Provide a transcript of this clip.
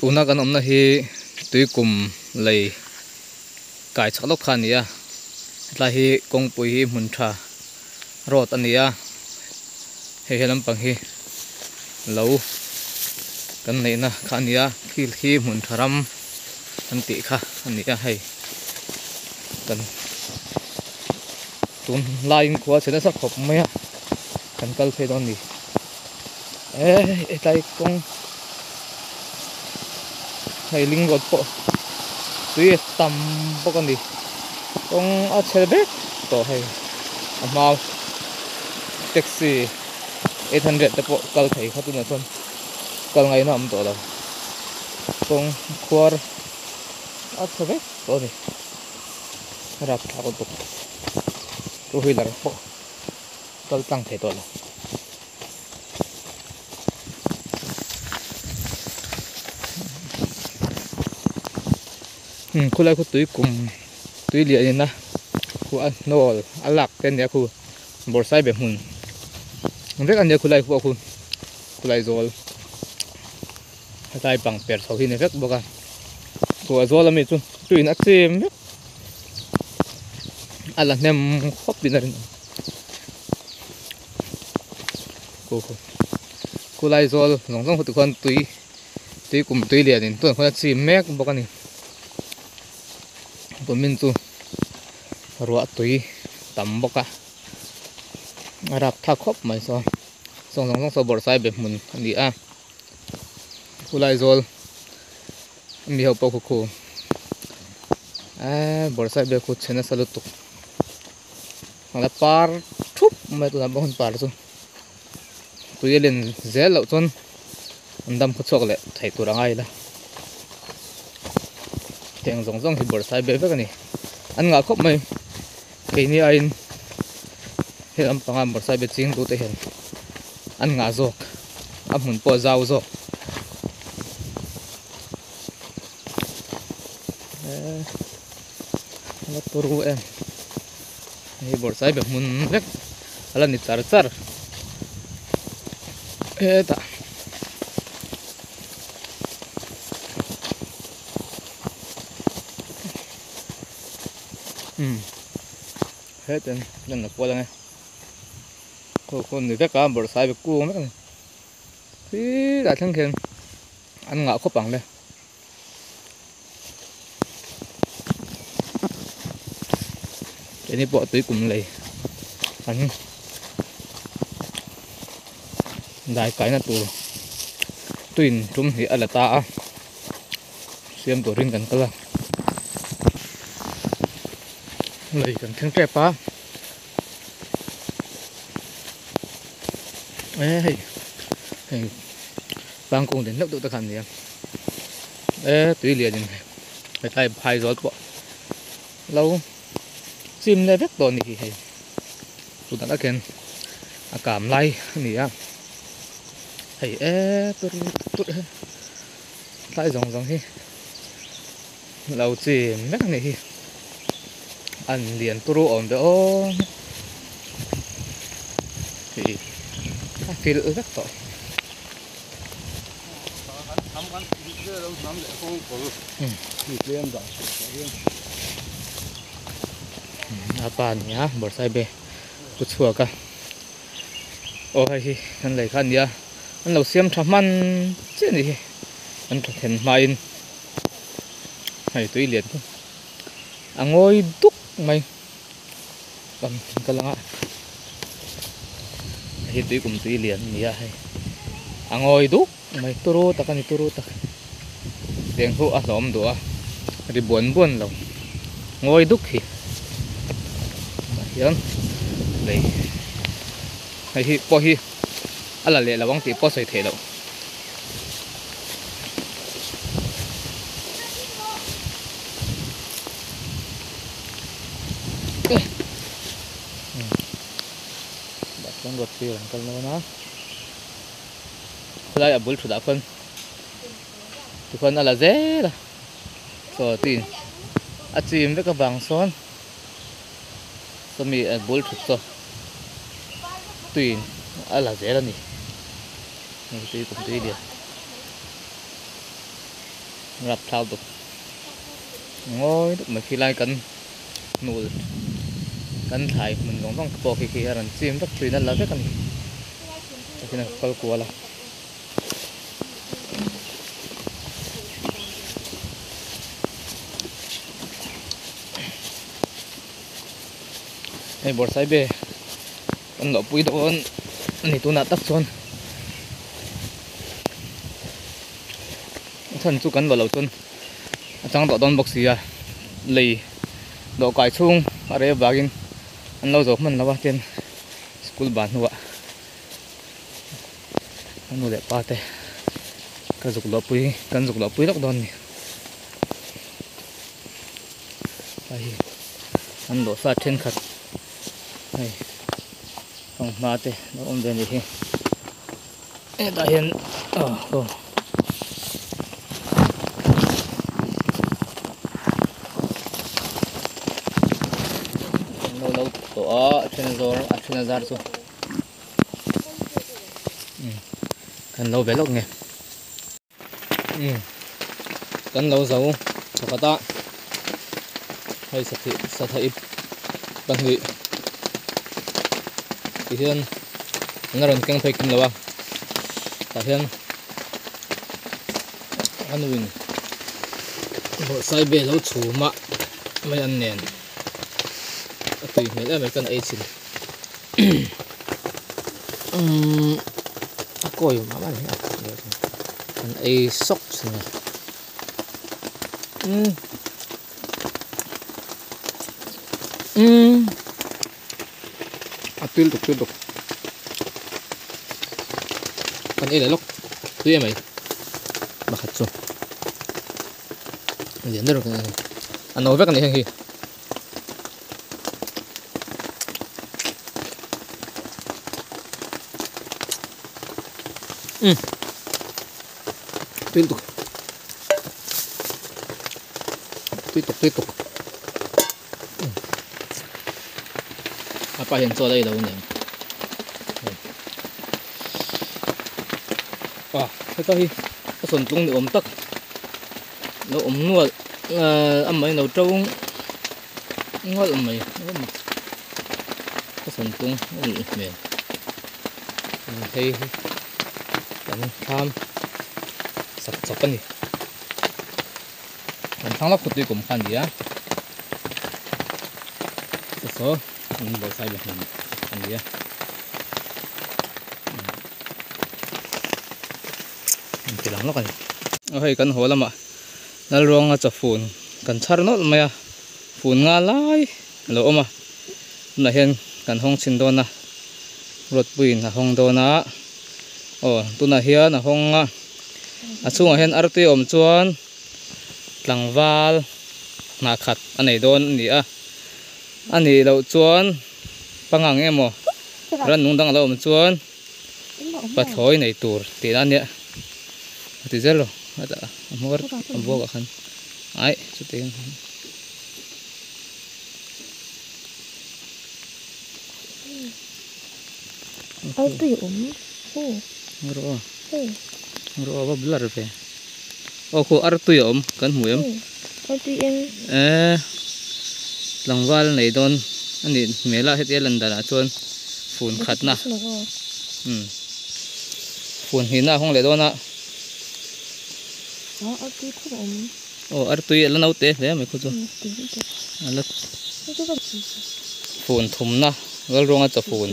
Tuna kan awmna hi tuikum lei kai chak lawk kha a ni a hetlai hi kawngpui hi hmun tha road a ni a hei he lampang hi lo kan neihna kha a ni a khi khi hmun tha ram an tih kha a ni a hei kan tun laiin khua chhe nasa khawp mai a kan kal phei dawn a ni eh hetlai kawng hei ling road pawh tui a tam bawk a ni kawng a chhe vek tawh hei a hma taxi 800 te pawh kal thei kha tunah chuan kal ngaihna a awm tawh lo kawng khuar a chhe vek tawh a ni a rapthlak lutuk two wheeler pawh kal tlang thei tawh lo. Khulai khu tui kum tui lian in a khu a hnawl a lak te ania khu bawrhsai be hmun vek ania khulai khu a khu khulai zawl hetlai pang per chho hi ni vek bawk a khu a zawl ami chu tuiin a chim vek a la hnem khawp in a rinawm. Khu khu khulai zawl zawng zawng ho tikhuan tui tui kum tui lian in tunah khuan a chim mek bawk a ni kumin chu ruah tui tam bawk a a rapthlak khawp mai saw sawng zawng zawng saw bawrhsai be hmun a ni a khulai zawl mi ho pawh khu khu eee bawrhsai be khu chhe nasa lutuk. A par thup mai tunah pawh hun par chu tui a len zel loh chuan an dam khaw chhuak leh thei tur a ngai ila heng zawng zawng hi bawrhsai ber vek a ni an ngah khawp mai keini aiin he lampanga bawrhsai be ching tute hian an ngah zawk a hmun pawh a zau zawk eee la turu em. Hei bawrhsai be hmun vek a la ni char char hetah umm heten lan a kual ang e khaw khaw ni vek a bawrhsai be kung vek a ni khilai thleng khian an ngah khawp ang le. Keini pawh tui kum lei an dai kaina tur tuin tum hi a la ta a siam turin kan kal a lei kan thleng tep a e hei hei Tangkung den hleuh deuh te kha an ni a e tui lian in hetlai phai zawl pawh lo chim leh vek tawh a ni hi hei tunah tak hian a kam lai a ni a hei e tur tur hi tlai zawng zawng hi lo chim vek a ni hi an lian turu awm ve aw hei a filh vek tawh. A pa a ni a bawrhsaibe pu chhuak a aw hei hi kan lei kha a ni a an lo siam tha hman chiah a nih hi an tha then hmain hei tui lian chu a ngawi duk mai kan kal ang a hei hi tui kum tui lian a ni a hei a ngawi duk mai turu tak a ni turu tak tiang chu a hlawm duh a ri buan buan lo ngawi duk hi tah hian lei hei hi pawh hi a la leh lo ang tih pawh a sawi theih loh. Chuan road sir an kal dawn a khawlai a bul thutah khuan tikhuan a la zel a chaw tin a chim vek avang sawn sawmi a bul thut chaw tuiin a la zel a ni hei tui kum tui lian. Rapthlak dawk ngawi deuh mai khi lai kan hnul kan thlai hmun zawng zawng te pawh khi khi a rawn chim vek thin a la vek a ni takin a kal kual a. Hei bawrhsaibe kan loh pui dawn a ni tunah tak chuan. A chhan chu kan lo lo chuan a chang tawh dawn bawk si a, lei dawhkai chhung a rei avangin an lo zo hman lo a tin school ban hnuah ka nu leh pa te ka zuk luah pui kan zuk luah pui lawk dawn a ni. Hei an dawhsa thenkhat hei fanghma te lo awm ve a nih hi. Hetah hian aw aw lo lo tawh a a then a zawr a then a zar chu umm kan lo ve lawk nge umm kan lo zo pakhat a hei satih sathaip pahnih tihian an rawn keng phei kim lo a tah hian a nuin bawrhsaibe lo chhum a mai an nen a tui hmel em mai kan ei chhin umm a kawi mah mah a ni kan ei sawk chhin a umm umm. A tui lutuk tui lutuk kan ei leh lawk tui em mai pakhat chu lian deuh reuh a no vek a ni heng hi. Umm tui lutuk tui tuk tui tuk. A pa hian chaw la ei lo aniang ah heta hi a sawn tlung ni awm tak lo awm nual ah amah in lo to nual mai a sawn tlung a nih hmel hei hi kan thlam sak chawp a ni. Kan thlang lawk khawpui kum kha a ni a chu saw an bawrhsai be hmun a ni a an ti lang lawk a ni. Aw hei kan haw lamah Lalruanga chawfun kan chhar nawlh mai a fun nga lai a lo awm a tunah hian kan hawng chhin dawn a Ruatpuiin a hawng dawn a aw tunah hian a hawng a a chhungah hian artui a awm chuan. Tlangval hnah khat a nei dawn a ni a, a nih loh chuan pangang emaw rannung dang a lo awm chuan pathlawi nei tur tihna a nia a ti zel lo a hmawr a buak ah khan aih chutiang Rawh a va blur ve. Aw khaw artui a awm kan hmu em? Artui eng. Eh tlangval nei dawn a nih hmel a heti a lan danah chuan fun khatna umm fun hnihna a hawng leh dawn a. Artui khaw a awm. Aw artui a la naute hle mai khaw chu a la fun thumna Lalruanga chawfun.